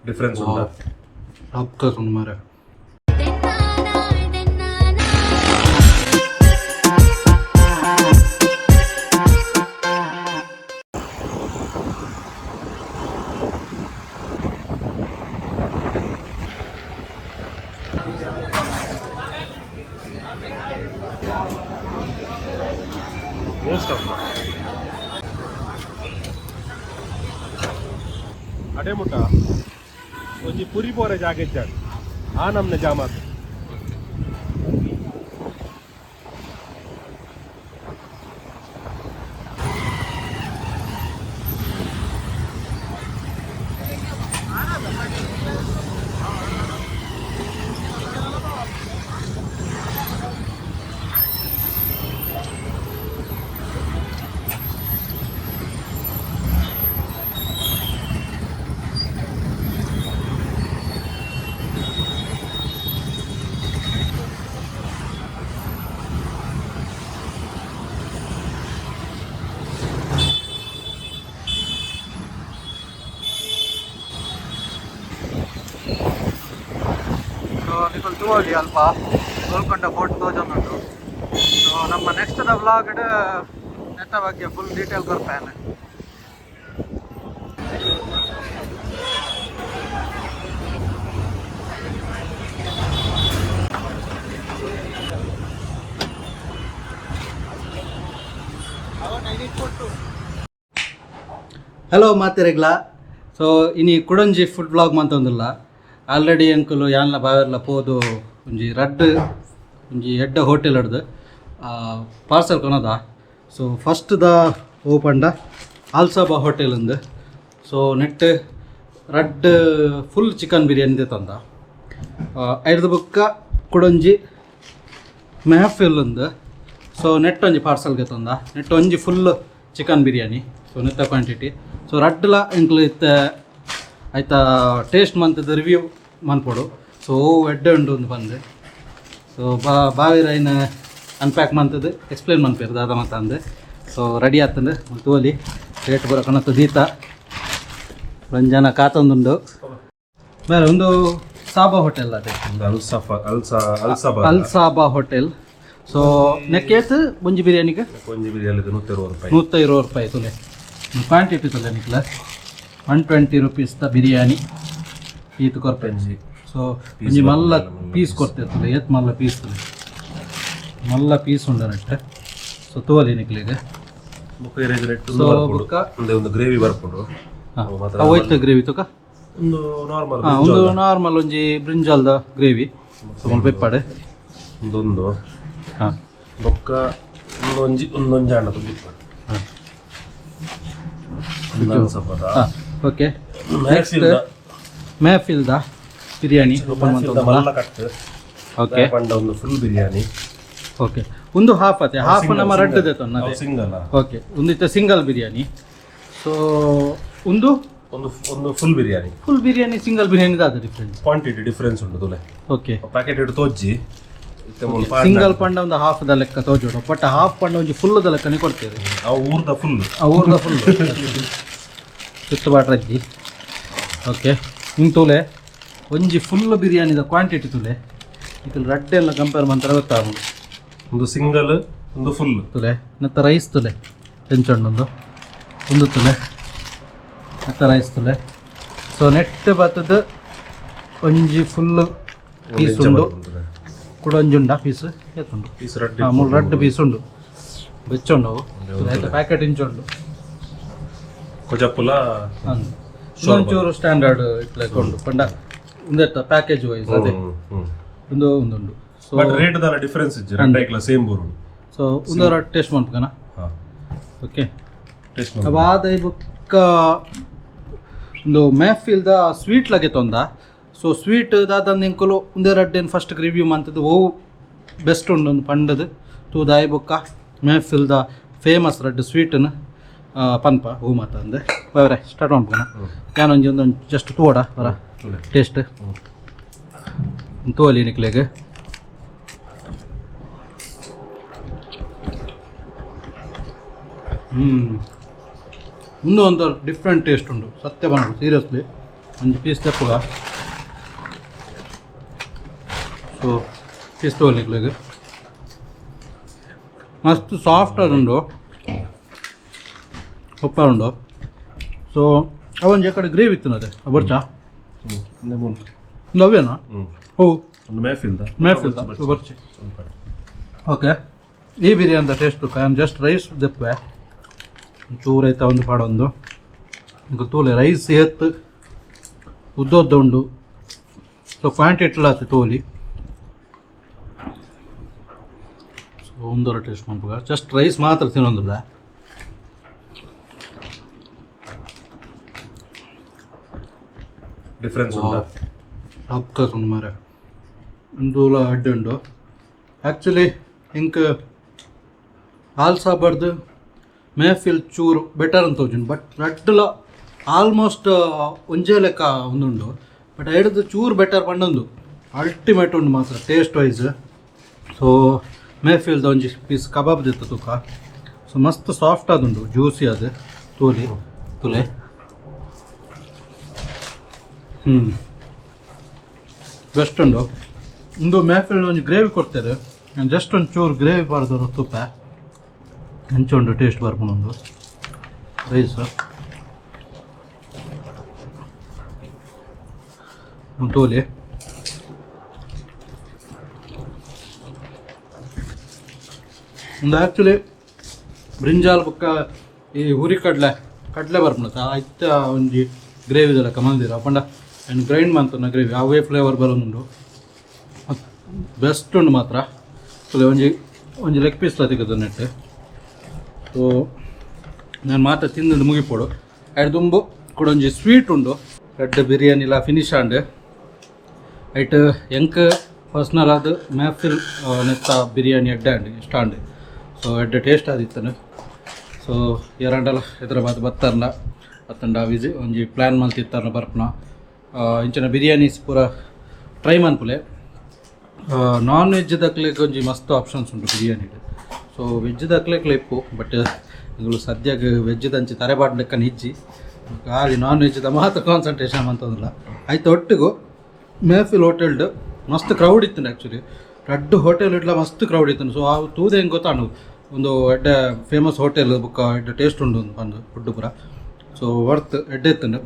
Difference ಉಂಡ. ರೊಕ್ಕ ಮಾರೆ. ಅಡೆ ಮುಟ್ಟ ಒಂಜಿ ಪುರಿ ಪೋರೆ ಜಾಗ ಇಜ್ಜಾಂಡ್, ಆ ನಮ್ನೆ ಜಾಮಾತ್. ಸೊ ನಿಕುಲು ತೂವೊಲಿ, ಅಲ್ಪ ಗೋಲ್ಕೊಂಡ ಫೋರ್ಟ್ ತೋಜೊಂದುಂಡು. ಸೊ ನಮ್ಮ ನೆಕ್ಸ್ಟ್ the vlog ನೆತ್ತ ಬಗ್ಗೆ ಫುಲ್ ಡೀಟೇಲ್ ಕೊರ್ಪೇನೆ. ಹಲೋ ಮಾತೆರೆಗ್ಲ. ಸೊ ಇನಿ ಕುಡೊಂಜಿ ಫುಡ್ ವ್ಲಾಗ್ ಮಂತೊಂದುಲ್ಲ. ಆಲ್ರೆಡಿ ಅಂಕುಲು ಯಾನ್ಲ ಬಾವೆರ್ಲ ಪೋದು ಒಂಜಿ ರಡ್ಡ್ ಒಂಜಿ ಎಡ್ಡೆ ಹೋಟೆಲ್ ಹಿಡ್ದು ಪಾರ್ಸಲ್ ಕೊನದ. ಸೊ ಫಸ್ಟ್ ದ ಓಪಂಡ ಆಲ್ಸಾಬಾ ಹೋಟೆಲ್ ಉಂದು. ಸೊ ನೆಟ್ ರಡ್ಡ್ ಫುಲ್ ಚಿಕನ್ ಬಿರಿಯಾನಿ ತಂದ. ಐರ್ದ ಬೊಕ್ಕ ಕುಡೊಂಜಿ ಮೆಹಫಿಲ್ ಉಂದು. ಸೊ ನೆಟ್ ಒಂಜಿ ಪಾರ್ಸಲ್ಗೆ ತಂದ, ನೆಟ್ ಒಂಜಿ ಫುಲ್ ಚಿಕನ್ ಬಿರಿಯಾನಿ. ಸೊ ನೆತ್ತ ಕ್ವಾಂಟಿಟಿ. ಸೊ ರಡ್ಡ್ಲ ಎಂಕ್ಲು ಇತ್ತೆ ಐತ ಟೇಸ್ಟ್ ಮಂತದ ರಿವ್ಯೂ ಮನ್ಪೊಡು. ಸೊ ಎಡ್ಡೆ ಉಂಡು ಒಂದು ಬಂದು. ಸೊ ಬಾ ಬಾವಿರ ಐನ್ ಅನ್ಪ್ಯಾಕ್ ಮಂತದ್ದು ಎಕ್ಸ್ಪ್ಲೇನ್ ಮನ್ಪೇರು ದಾದ ಮತ್ತ ಅಂದು. ಸೊ ರೆಡಿ ಆತಂದು ತೋಲಿ, ರೇಟ್ ಬರ ಕಣತ್ತು ದೀತ ರಂಜನ ಕಾತೊಂದುಂಡು. ಬೇರೆ ಒಂದು ಸಾಬಾ ಹೋಟೆಲ್ ಅದೇ. ಒಂದು ಅಲ್ಸಫಾ ಅಲ್ಸಾ ಅಲ್ಸಬಾ. ಅಲ್ಸಾಬಾ ಹೋಟೆಲ್. ಸೊ ನೆಕ್ಕೇತ್ ಒಂಜಿ ಬಿರಿಯಾನಿಗೆ? ಒಂಜಿ ಬಿರಿಯಾನಿ 120 ರೂಪಾಯಿ. 120 ರೂಪಾಯಿ. ತುಲೆ, ಕ್ವಾಂಟಿಟಿ ತುಲೆ ನಿಕ್ಲ. 120 ರುಪೀಸ್ the biryani ಈತ್ ಕೊರ್ಪೆಂಜಿ. ಸೊ ಒಂಜಿ ಮಲ್ಲ ಪೀಸ್ ಕೊರ್ತಿರ್ತದೆ. ಏತ್ ಮಲ್ಲ ಪೀಸ್ ತುಲೆ, ಮಲ್ಲ ಪೀಸ್ ಉಂಡು ನೆಟ್. ಸೊ ತೋಲಿ ನಿಕ್ಲಿಗೆ. ಬೊಕ್ಕ ಇರೇಜ್ ರೇಟ್. ಸೊ ಬೊಕ್ಕ ಒಂದು ಗ್ರೇವಿ ಬರ್ಪುಂಡು. ಅವು ಮಾತ್ರ. ಅವು ಐತ ಗ್ರೇವಿ ತುಕ. ಒಂದು ನಾರ್ಮಲ್. ಹಾಂ, ಒಂದು ನಾರ್ಮಲ್ ಒಂಜಿ ಬ್ರಿಂಜಾಲ್ದ ಗ್ರೇವಿ. ಸೊ ಮುಲ್ಪ ಇಪ್ಪಾಡು. ಒಂದೊಂದು. ಹಾಂ. ಬೊಕ್ಕ ಒಂದೊಂಜಿ ಒಂದೊಂಜಿ ಅಂಡ ತುಂಬಿಪ್ಪು. ಹಾಂ. ಒಂದು ಅಲ್ಸಬಾದ. ಹಾಂ, ಓಕೆ. ನೆಕ್ಸ್ಟ್ ಮೆಹಫಿಲ್ದ ಬಿರಿಯಾನಿ ಓಪನ್. ಮಲ್ಲ ಕಟ್. ಓಕೆ. ಪಂಡ ಒಂದು ಫುಲ್ ಬಿರಿಯಾನಿ. ಓಕೆ, ಒಂದು ಹಾಫ್ ಅತ್ತೆ, ಹಾಫ್ ನಮ್ಮ ರಡ್ಡ್ ಅವು ಸಿಂಗಲ್. ಓಕೆ, ಒಂದು ಇತ್ತ ಸಿಂಗಲ್ ಬಿರಿಯಾನಿ. ಸೊ ಒಂದು ಒಂದು ಒಂದು full biryani. Full biryani, single biryani ದಾದ ಡಿಫ್ರೆನ್ಸ್? ಕ್ವಾಂಟಿಟಿ ಡಿಫರೆನ್ಸ್ ಉಂಟು ತುಲೆ. ಓಕೆ. ಪ್ಯಾಕೆಟ್ ಇಟ್ಟು ತೋಜ್ಜಿ ಇತ್ತೆ ಮೂಲು ಪಾಡ್ನ. ಸಿಂಗಲ್ ಪಂಡ ಒಂದು ಹಾಫ್ the ಲೆಕ್ಕ ತೋಜೋಡು, ಬಟ್ ಹಾಫ್ ಪಂಡ ಒಂಜಿ ಫುಲ್ the ಲೆಕ್ಕನೆ ಕೊಡ್ತೇವೆ. ಅವು ಊರ್ದ ಫುಲ್. ಆ ಊರ್ದ ಫುಲ್ ಸುತ್ತು ಬಾಟ್ರಜ್ಜಿ. ಓಕೆ, ಹಿಂಗೆ ತೂಲೆ, ಒಂಜಿ ಫುಲ್ ಬಿರಿಯಾನಿದ ಕ್ವಾಂಟಿಟಿ ತುಲೆ. ಇದಕ್ಕೆ ರಡ್ಡೆಲ್ಲ ಕಂಪೇರ್ ಮಂತ್ರ ಗೊತ್ತಾಗುಂಡು. ಒಂದು ಸಿಂಗಲ್, ಒಂದು ಫುಲ್. ತುಲೆ, ಮತ್ತು ರೈಸ್ ತುಲೆ ಎಂಚೊಂಡೊಂದು ಒಂದು ತುಲೆ, ಮತ್ತು ರೈಸ್ ತುಲೆ. ಸೊ ನೆಟ್ ಬತ್ತದ ಒಂಜಿ ಫುಲ್ ಪೀಸ್ ಉಂಡು. ಕುಡ ಒಂಜಿ ಉಂಡಾ ಪೀಸ್? ಏತುಂಡು? ಪೀಸ್ ರಡ್ಡ್. ಹಾಂ, ಮೂರು ರಡ್ಡ್ ಪೀಸ್ ಉಂಡು, ಬೆಚ್ಚುಂಡು ಅವು. ಆಯ್ತು, ಪ್ಯಾಕೆಟ್ ಇಂಚುಂಡು. ಕೊಜಪ್ಪುಲ. ಅಂದ್ ಒಂಚೂರು ಸ್ಟ್ಯಾಂಡರ್ಡ್ ಇಟ್ಲೆಕ್ಕ ಉಂಡು ಪಂಡ ಉಂದೆತ್ತ ಪ್ಯಾಕೇಜ್ ವೈಸ್ ಅದೇ ಒಂದು ಒಂದುಂಡು. ಸೊ ಬಟ್ ರೇಟ್ ದಾಲ ಡಿಫರೆನ್ಸ್ ಇಜ್ಜಿ, ರಡ್ಡ್ ಐಕ್ಲ ಸೇಮ್ ಬೂರು. ಸೊ ಒಂದರ ಟೇಸ್ಟ್ ಮನ್ಪುಗನ. ಹಾ. ಓಕೆ. ಟೇಸ್ಟ್. ಅವಾದ ಬೊಕ್ಕ ಒಂದು ಮೆಹಫಿಲ್ದ ಸ್ವೀಟ್ ಲಗೆ ತೊಂದ. ಸೊ ಸ್ವೀಟ್ ದಾದ ಎಂಕುಲು ಉಂದೇ ರಡ್ಡೆನ್ ಫಸ್ಟ್ ರಿವ್ಯೂ ಮಂತದ್ದು, ಓವು ಬೆಸ್ಟ್ ಉಂಡು ಒಂದು ಪಂಡದು ತೂದಾಯಿ ಬೊಕ್ಕ ಮೆಹಫಿಲ್ದ ಫೇಮಸ್ ರಡ್ಡ್ ಸ್ವೀಟನ್ನು ಪನ್ಪ ಹೂ ಮಾತಂದು. ಬವರೆ, ಸ್ಟಾರ್ಟ್ ಮನ್ಪುಗನ. ಯಾನೊಂಜಿ ಒಂದೊಂದು ಜಸ್ಟ್ ತೂವಡ ಬರ ಟೇಸ್ಟ್ ತೋಲಿ ನಿಕ್ಲೆಗ್. ಹ್ಞೂ, ಇನ್ನೂ ಒಂದು ಡಿಫ್ರೆಂಟ್ ಟೇಸ್ಟ್ ಉಂಟು, ಸತ್ಯ ಬಂದು ಸೀರಿಯಸ್ಲಿ. ಒಂಜಿ ಪೀಸ್ ತೆಪ್ಪುಗ. ಸೊ ಪೀಸ್ ತೋಲಿಕ್ಲೆಗ್ ಮಸ್ತ್ ಸಾಫ್ಟ್ ಆದುಂಡು, ಸೂಪರ್ ಉಂಡು. ಸೊ ಅವೊಂಜಿ ಕಡೆ ಗ್ರೇವಿ ಇತ್ತು ಬರ್ಚಾ ಒಂದು ಅವೇನಾ? ಹೋ. ಒಂದು ಮೇಫಿಲ್ದ. ಮೇಫಿಲ್ದ ಬರ್ಚಿ. ಓಕೆ, ಈ ಬಿರಿಯಾನಿ ಟೇಸ್ಟ್ ನಾನು ಜಸ್ಟ್ ರೈಸ್ ದೆಪ್ಪೆ ಚೂರು ಐತ ಒಂದು ಪಾಡೊಂದು. ಇಂಕ ತೂಲೆ, ರೈಸ್ ಏತ್ ಉದ್ದ ಉಂಡು. ಸೊ ಕ್ವಾಂಟಿಟಿ ಆತು ತೋಲಿ. ಸೊ ಒಂದರ ಟೇಸ್ಟ್ ಮನ್ಪುಗ, ಜಸ್ಟ್ ರೈಸ್ ಮಾತ್ರ ತಿನ್ನೊಂದಿಲ್ಲ. ಡಿಫ್ರೆನ್ಸ್ ಉಂಟಾ? ಅಕ್ಕ ಉಂಡು ಮಾರೆ, ಉಂದೂಲ ಅಡ್ಡೆ ಉಂಡು. ಆ್ಯಕ್ಚುಲಿ ಇಂಕ್ ಆಲ್ಸಾ ಬರ್ದು ಮೇಫಿಲ್ ಚೂರು ಬೆಟರ್ ಅಂತ ತೋಜುಂಡು, ಬಟ್ ರಡ್ಡುಲ ಆಲ್ಮೋಸ್ಟ್ ಒಂಜೇ ಲೆಕ್ಕ ಒಂದುಂಡು. ಬಟ್ ಐಡ್ದು ಚೂರು ಬೆಟರ್ ಪಂಡೊಂದು ಅಲ್ಟಿಮೇಟ್ ಉಂಡು ಮಾತ್ರ ಟೇಸ್ಟ್ ವೈಸ್. ಸೊ ಮೇಫಿಲ್ದ ಒಂಜಿ ಪೀಸ್ ಕಬಾಬ್ ದಿತ್ತ ತೂಕ. ಸೊ ಮಸ್ತ್ ಸಾಫ್ಟ್ ಆದುಂಡು, ಜ್ಯೂಸಿ ಅದು ತೋಲಿ ತುಲೆ. ಬೆಸ್ಟ್ ಉಂಡು. ಉಂದು ಮೇಫಿಲ್ ಒಂಜಿ ಗ್ರೇವಿ ಕೊಡ್ತಾರೆ, ಜಸ್ಟ್ ಒಂದು ಚೂರು ಗ್ರೇವಿ ಪಾಡ್ದು ತುಪ್ಪ ಎಂಚ ಉಂಡು ಟೇಸ್ಟ್ ಬರ್ಪುಂಡು. ಒಂದು ರೈಸ್ ತೋಲಿ. ಒಂದು ಆ್ಯಕ್ಚುಲಿ ಬ್ರಿಂಜಾಲ್ ಬೊಕ್ಕ ಈ ಹುರಿ ಕಡಲೆ ಕಡಲೆ ಬರ್ಪುಂಡು ಐತ ಒಂಜಿ ಗ್ರೇವಿದ ಲೆಕ್ಕ ಮಂದಿರ ಪಂಡ ಆ್ಯಂಡ್ ಗ್ರೈಂಡ್ ಮಂತುನ ಗ್ರೇವಿ ಅವೇ ಫ್ಲೇವರ್ ಬರೋದುಂಡು. ಬೆಸ್ಟ್ ಉಂಡು ಮಾತ್ರ. ತೂಲೆ, ಒಂಜಿ ಒಂಜಿ ಲೆಗ್ ಪೀಸ್ ತಿಕ್ಕುದು ನೆಟ್. ಸೊ ನಾನು ಮಾತ್ರ ತಿಂದು ಮುಗಿಪೋಡು. ಐಡ್ ದುಂಬು ಕುಡೊಂಜಿ ಸ್ವೀಟ್ ಉಂಡು. ರೆಡ್ ಬಿರಿಯಾನಿಲ ಫಿನಿಶ್ ಆಂಡ್. ಐಟ್ ಎಂಕ್ ಪರ್ಸ್ನಲ್ ಆದ್ ಮೆಹಫಿಲ್ ನೆತ್ತ ಬಿರಿಯಾನಿ ಎಡ್ಡೆ ಆಂಡ್, ಇಷ್ಟ ಆಂಡ್. ಸೊ ಎಡ್ಡೆ ಟೇಸ್ಟ್ ಆದಿತ್ತನು. ಸೊ ಏರಾಂಡಲ ಹೈದರಾಬಾದ್ ಬತ್ತಾರ್ನ ಅತ್ತಂಡ ವಿಸಿ ಒಂಜಿ ಪ್ಲ್ಯಾನ್ ಮಲ್ತಿತ್ತಾರನ ಬರ್ಪುನ, ಇಂಚಿನ ಬಿರಿಯಾನೀಸ್ ಪೂರ ಟ್ರೈ ಮನ್ಪುಲೆ. ನಾನ್ ವೆಜ್ ದಕ್ಲೆಗ್ ಒಂಜಿ ಮಸ್ತ್ ಆಪ್ಷನ್ಸ್ ಉಂಟು ಬಿರಿಯಾನಿಡ್. ಸೊ ವೆಜ್ ದಕ್ಲೆಗ್ಲ ಇಪ್ಪು, ಬಟ್ ಎಂಕುಲು ಸದ್ಯಗ್ ವೆಜ್ ದಂಚಿ ತರೆ ಲೆಕ್ಕನ ಇಜ್ಜಿ, ಖಾಲಿ ನಾನ್ ವೆಜ್ದ ಮಾತ್ರ ಕಾನ್ಸಂಟ್ರೇಷನ್ ಮಂತೊಂದುಲ್ಲ. ಐತ ಒಟ್ಟಿಗೂ ಮೆಹಫಿಲ್ ಹೋಟೆಲ್ಡ್ ಮಸ್ತ್ ಕ್ರೌಡ್ ಇತ್ತು. ಆ್ಯಕ್ಚುಲಿ ರಡ್ಡ್ ಹೋಟೆಲ್ ಇಡ್ಲ ಮಸ್ತ್ ಕ್ರೌಡ್ ಇತ್ತು. ಸೊ ಆ ತೂದೆ ಹೆಂಗೆ ಗೊತ್ತಾಂಡು, ಒಂದು ಎಡ್ಡೆ ಫೇಮಸ್ ಹೋಟೆಲ್ ಬೊಕ್ಕ ಎಡ್ಡೆ ಟೇಸ್ಟ್ ಉಂಡು ಪಂದ್ ಫುಡ್ ಪೂರ. ಸೊ ವರ್ತ್, ಎಡ್ಡೆ ಇತ್ತುಂಡು.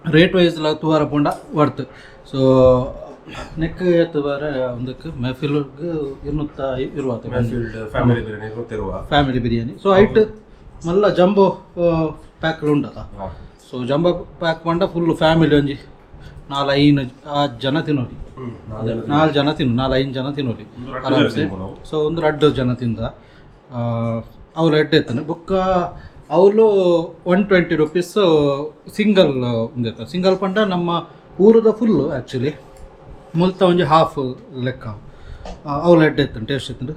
ರೇಟ್ ವೈಸ್ ಲ ತೂವರ ಪೋಂಡ ವರ್ತ್. ಸೊ ನೆಕ್ ಏತ್ ಬಾರ ಒಂದಕ್ಕೆ ಮೆಹಫಿಲ್ಗ್ 220. ಫ್ಯಾಮಿಲಿ ಬಿರಿಯಾನಿ ಗೊತ್ತಿರುವ. ಫ್ಯಾಮಿಲಿ ಬಿರಿಯಾನಿ. ಸೊ ಐಟ್ ಮಲ್ಲ ಜಂಬೋ ಪ್ಯಾಕ್ ಉಂಡತ. ಸೊ ಜಂಬೋ ಪ್ಯಾಕ್ ಪಂಡ ಫುಲ್ ಫ್ಯಾಮಿಲಿ ಒಂಜಿ ನಾಲ್ ಐನು ಆರು ಜನ ತಿನ್ನೋಲಿ, ನಾಲ್ಕು ಜನ ತಿನ್ನು, ನಾಲ್ ಐದು ಜನ ತಿನ್ನೋಲಿ ಆರಾಮ್ಸೆ. ಸೊ ಒಂದು ರಡ್ಡು ಜನ ತಿಂದ ಅವ್ರು ಎಡ್ಡೆ ಇತ್ತಾನೆ. ಬೊಕ್ಕ ಅವಳು 120 ರುಪೀಸ್ ಸಿಂಗಲ್ ಉಂದೆತ. ಸಿಂಗಲ್ ಪಂಡ ನಮ್ಮ ಊರದ ಫುಲ್ಲು ಆ್ಯಕ್ಚುಲಿ ಮುಲ್ತ ಒಂಜಿ ಹಾಫ್ ಲೆಕ್ಕ. ಅವ್ಲು ಎಡ್ಡೆ ಇತ್ತು, ಟೇಸ್ಟ್ ಇತ್ತು.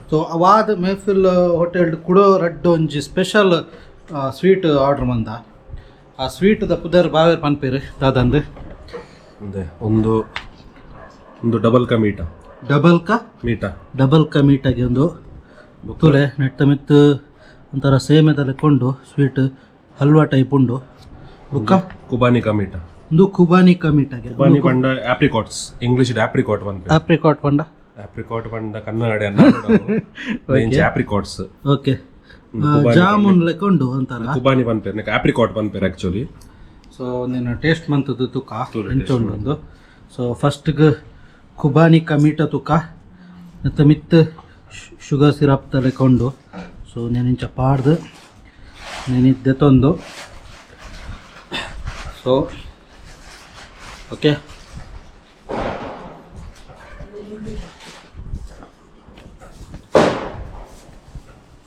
ಸೊ ಅವಾದ ಮೆಹಫಿಲ್ ಹೋಟೆಲ್ ಕುಡೋ ರಡ್ಡ್ ಒಂಜಿ ಸ್ಪೆಷಲ್ ಸ್ವೀಟ್ ಆರ್ಡ್ರ್ ಮಂದ. ಆ ಸ್ವೀಟ್ದ ಪುದರ್ ಬಾವೇರ್ ಪನ್ಪೇರು ದಾದಂದು? ಒಂದೇ ಒಂದು ಒಂದು ಡಬಲ್ ಕ ಮೀಟ. ಡಬಲ್ ಕ ಮೀಟ. ಡಬಲ್ ಕ ಮೀಟಾಗಿ ಒಂದು ತುಲೆ ನೆಟ್ಟ ಮಿತ್ತು ಒಂಥರ ಸೇಮೆದ ಲೆಕ್ಕೊಂಡು ಸ್ವೀಟ್, ಹಲ್ವಾ ಟೈಪ್ ಉಂಡು. ಬುಕ್ಕ ಕುಬಾನಿ ಕ ಮೀಟ. ಒಂದು ಕುಬಾನಿ ಕ ಮೀಟಾಗೆ. ಕುಬಾನಿ ಪಂಡ ಆಪ್ರಿಕಾಟ್ಸ್, ಇಂಗ್ಲಿಷ್ ಆಪ್ರಿಕಾಟ್ ಪನ್ಪೆ. ಆಪ್ರಿಕಾಟ್ ಪಂಡ? ಆಪ್ರಿಕಾಟ್ ಪಂಡ ಕನ್ನಡ ಆಪ್ರಿಕಾಟ್ಸ್. ಓಕೆ, ಜಾಮೂನ್ ಲೆಕ್ಕ ಉಂಡು ಒಂಥರ. ಕುಬಾನಿ ಪನ್ಪೇರ್, ಆಪ್ರಿಕಾಟ್ ಪನ್ಪೇರ್ ಆಕ್ಚುಲಿ. ಸೊ ನೀನು ಟೇಸ್ಟ್ ಮಂತದ್ದು ತುಕ್ಕ ಎಂಚ ಉಂಡು ಒಂದು. ಸೊ ಫಸ್ಟ್ಗೆ ಕುಬಾನಿ ಕಮೀಟ ತುಕ್ಕ ಮತ್ತು ಮಿತ್ತು ಶುಗರ್ ಸಿರಪ್ ಲೆಕ್ಕ ಉಂಡು. ಸೊ నేను ಇಂಚ ಪಾಡ್ದು నేను ದೆತ್ತೊಂದು. ಸೊ ಓಕೆ,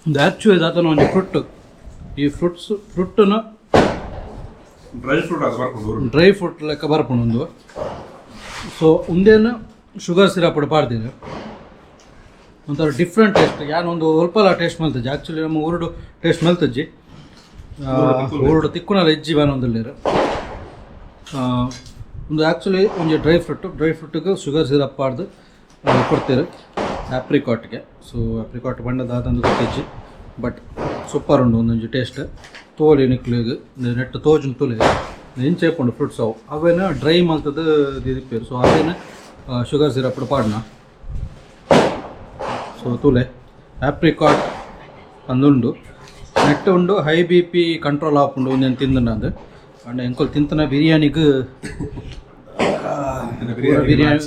ಒಂದು ಆ್ಯಕ್ಚುಲಿ ದಾತನ ಒಂಜಿ ಫ್ರೂಟ್, ಈ ಫ್ರೂಟ್ಸ್ ಫ್ರೂಟನ್ನು ಡ್ರೈ ಫ್ರೂಟ್ ಅದು ಬರ್ಕೊಂಡು. ಡ್ರೈ ಫ್ರೂಟ್ ಲೆಕ್ಕ ಬರ್ಪುಂಡು ಒಂದು. ಸೊ ಉಂದೇನು ಶುಗರ್ ಸಿರಪ್ ಪಾಡ್ದಿನಿ, ಒಂಥರ ಡಿಫ್ರೆಂಟ್ ಟೇಸ್ಟ್. ಯಾನ್ ಒಂದು ಒಲ್ಪಲ ಟೇಸ್ಟ್ ಮಲ್ತಜ್ಜಿ. ಆ್ಯಕ್ಚುಲಿ ನಮ್ಮ ಊರುಡು ಟೇಸ್ಟ್ ಮಲ್ತಜ್ಜಿ, ಊರುಡು ತಿಕ್ಕುನಲ ಇಜ್ಜಿ ಬಾನೊಂದುಲ್ಲೆರ್. ಒಂದು ಆ್ಯಕ್ಚುಲಿ ಒಂಜಿ ಡ್ರೈ ಫ್ರೂಟ್, ಡ್ರೈ ಫ್ರೂಟ್ಗೆ ಶುಗರ್ ಸಿರಪ್ ಪಾಡ್ದು ಕೊಡ್ತೇವೆ ಆಪ್ರಿಕಾಟ್ಗೆ. ಸೊ ಆಪ್ರಿಕಾಟ್ ಬಣ್ಣ ದಾದಂದು ಗೊತ್ತಿಜ್ಜಿ, ಬಟ್ ಸೂಪರ್ ಉಂಡು. ಒಂದೊಂಜಿ ಟೇಸ್ಟ್ ತೋಲಿ ನಿಕ್ಲೆಗ್ ನೆಟ್ ತೋಜುಂಡು, ತುಲೆ. ಇಂಚ ಇಪ್ಪುಂಡು ಫ್ರೂಟ್ಸ್ ಅವು. ಅವೇನು ಡ್ರೈ ಮಲ್ತದ ದಿದಿಪ್ಪೇರು. ಸೊ ಅವೇನು ಶುಗರ್ ಸಿರಪ್ ಪಾಡ್ನ. ಸೊ ತೂಲೆ, ಆಪ್ರಿಕಾಟ್ ಅಂದುಂಡು, ನೆಟ್ ಉಂಡು. ಹೈ ಬಿಪಿ ಕಂಟ್ರೋಲ್ ಆಪುಂಡು ಒಂದೇನು ತಿಂದು. ಅಂಡ್ ಎಂಕೊಲ್ ತಿಂತನ ಬಿರಿಯಾನಿಗ್ ಬಿರಿಯಾನಿ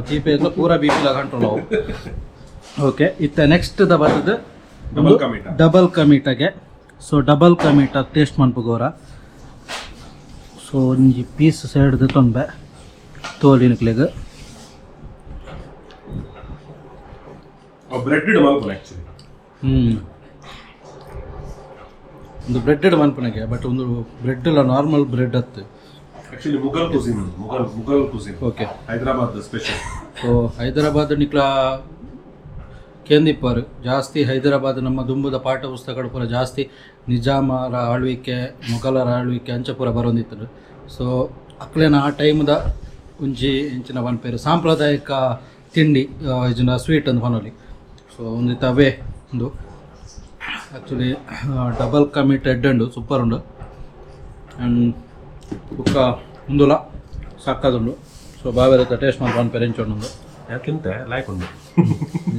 ಚೀಪೆ ಪೂರ ಬಿಪಿಲ ಕಂಟ್ರೋಲ್ ಅವು. ಓಕೆ, ಇತ್ತ ನೆಕ್ಸ್ಟ್ ದ ಬರ್ತದೆ. Double committee. ಡಬಲ್ ಕಮೀಟಗೆ. ಸೊ ಡಬಲ್ ಕಮೀಟ ಟೇಸ್ಟ್ ಮನ್ಪುಗೋರ. ಸೊ ಒಂಜಿ ಪೀಸ್ ಸೈಡ್ ತೊಂಬೆ ತೋಲಿನಕ್ಲೆಗ್. ಬ್ರೆಡ್ ಮಲ್ಪುನ ಆಕ್ಚುಲಿ. ಒಂದು ಬ್ರೆಡ್ ಮನ್ಪುನಗೆ, ಬಟ್ ಒಂದು ಬ್ರೆಡ್ ಎಲ್ಲ ನಾರ್ಮಲ್ ಬ್ರೆಡ್ ಅತ್ತು. Actually Mughal cuisine, Mughal Mughal cuisine. Hyderabad special. So Hyderabad ನಿಕ್ಲ ಕೇಂದಿಪ್ಪರು ಜಾಸ್ತಿ. ಹೈದರಾಬಾದ್ ನಮ್ಮ ದುಂಬುದ ಪಾಠ ಪುಸ್ತಕಗಳು ಪೂರ ಜಾಸ್ತಿ ನಿಜಾಮರ ಆಳ್ವಿಕೆ, ಮೊಘಲರ ಆಳ್ವಿಕೆ ಅಂಚ ಪೂರ ಬರೋಂದಿತ್ತು. ಸೊ ಅಕ್ಲೇನ ಆ ಟೈಮ್ದ ಒಂಜಿ ಇಂಚಿನ ಪನ್ಪೇರು ಸಾಂಪ್ರದಾಯಿಕ ತಿಂಡಿ ಇಜ್ಜಿಂಡ ಸ್ವೀಟ್ ಅಂದ್ ಪನೊಲಿ. ಸೊ ಒಂದು ಅವೇ ಒಂದು. ಆ್ಯಕ್ಚುಲಿ ಡಬಲ್ ಕಮೀಟ್ ಎಡ್ ಉಂಡು, ಸೂಪರ್ ಉಂಡು. ಆ್ಯಂಡ್ ಬುಕ್ಕ ಉಂದುಲ ಸಕ್ಕದುಂಡು. ಸೊ ಬಾವೆದ ಟೇಸ್ಟ್ ಮಲ್ಪ ಪನ್ಪೇರು ಎಂಚ ಉಂಡು. ಯಾಕಿಂತ ಲಾಯ್ಕ್ ಉಂಡು.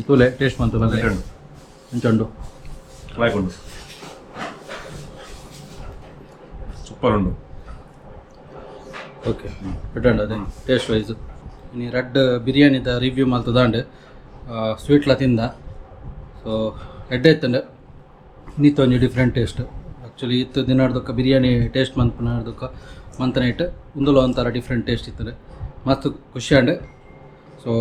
ತೂಲೆ, ಟೇಸ್ಟ್ ಮಂತು ಎಂಚ ಉಂಡು. ಲಾಯ್ಕ್ ಉಂಡು, ಸೂಪರ್ ಉಂಡು. ಓಕೆ, ಎಡ್ಡೆ ಅದೇ ಟೇಸ್ಟ್ ವೈಸ್. ಇನಿ ರಡ್ಡ್ ಬಿರಿಯಾನಿದ ರಿವ್ಯೂ ಮಲ್ತದಾಂಡ್, ಸ್ವೀಟ್ಲ ತಿಂದ. ಸೊ ಎಡ್ಡೆ ಇತ್ತಂಡು. ಇನ್ನಿತ್ತ ಒಂಜಿ ಡಿಫ್ರೆಂಟ್ ಟೇಸ್ಟ್. ಆ್ಯಕ್ಚುಲಿ ಇತ್ತು ದಿನಾಡ್ದಕ್ಕ ಬಿರಿಯಾನಿ ಟೇಸ್ಟ್ ಮನ್ಪುನಾಡ್ದಕ್ಕ ಮಂತನೈಟ್ ಉಂದುಲ ಒಂಥರ ಡಿಫ್ರೆಂಟ್ ಟೇಸ್ಟ್ ಇತ್ತಂಡು. ಮಸ್ತ್ ಖುಷಿ ಆಂಡ್. ಸೊ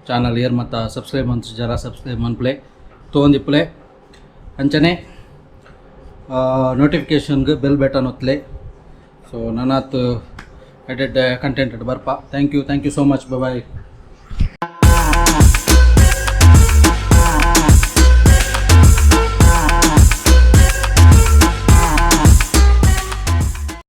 ಚಾನಲ್ ಏರ್ ಮತ್ತು ಸಬ್ಸ್ಕ್ರೈಬ್ ಮಂತ್ ಜರ ಸಬ್ಸ್ಕ್ರೈಬ್ ಮನ್ಪ್ಲೆ, ತೊಗೊಂದಿಪ್ಪಲೆ. ಅಂಚನೆ ನೋಟಿಫಿಕೇಷನ್ಗೆ ಬೆಲ್ ಬಟನ್ ಒತ್ತಲೆ. ಸೊ ನನಾತ್ ಎಡ್ಡೆಡ್ಡೆ content ಬರ್ಪ. Thank you, thank you so much. Bye.